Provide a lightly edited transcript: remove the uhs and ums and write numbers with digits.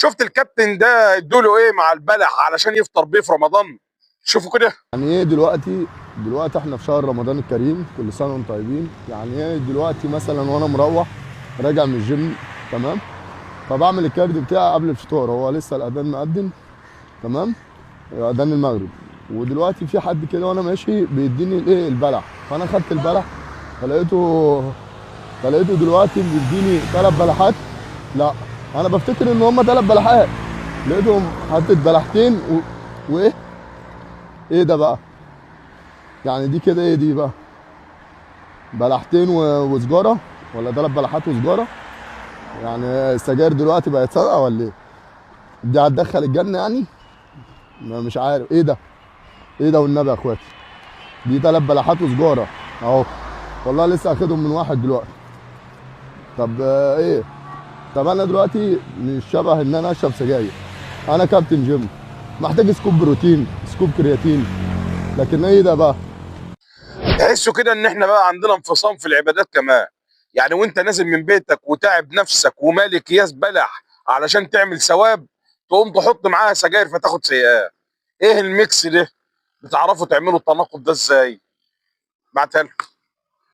شفت الكابتن ده ادوله ايه مع البلح علشان يفطر بيه في رمضان؟ شوفوا كده. يعني ايه دلوقتي؟ دلوقتي احنا في شهر رمضان الكريم، كل سنة وانتم طيبين. يعني ايه دلوقتي مثلا وانا مروح راجع من الجيم، تمام، فبعمل ال cardio بتاعي قبل الفطار، هو لسه الاذان مقدم، تمام، اذان المغرب. ودلوقتي في حد كده وانا ماشي بيديني الايه، البلح، فانا خدت البلح، فلقيته دلوقتي بيديني 3 بلحات. لا انا بفتكر ان هم 3 بلحات، لقيتهم حاطط بلحتين وايه ايه ده بقى؟ يعني دي كده ايه دي بقى؟ بلحتين وسجاره، ولا 3 بلحات وسجاره؟ يعني السجاير دلوقتي بقت صدقه ولا ايه؟ دي هتدخل الجنة يعني؟ ما مش عارف ايه ده، ايه ده والنبي يا اخواتي، دي 3 بلحات وسجاره اهو، والله لسه اخدهم من واحد دلوقتي. طب ايه؟ طب انا دلوقتي مش شبه ان انا اشرب سجاير، انا كابتن جيم، محتاج scoop بروتين، scoop كرياتين، لكن ايه ده بقى؟ تحسوا كده ان احنا بقى عندنا انفصام في العبادات كمان. يعني وانت نازل من بيتك وتعب نفسك ومالك اكياس بلح علشان تعمل ثواب، تقوم تحط معاها سجاير فتاخد سيئات. ايه ال mix ده؟ بتعرفوا تعملوا التناقض ده ازاي؟ بعتها لكم.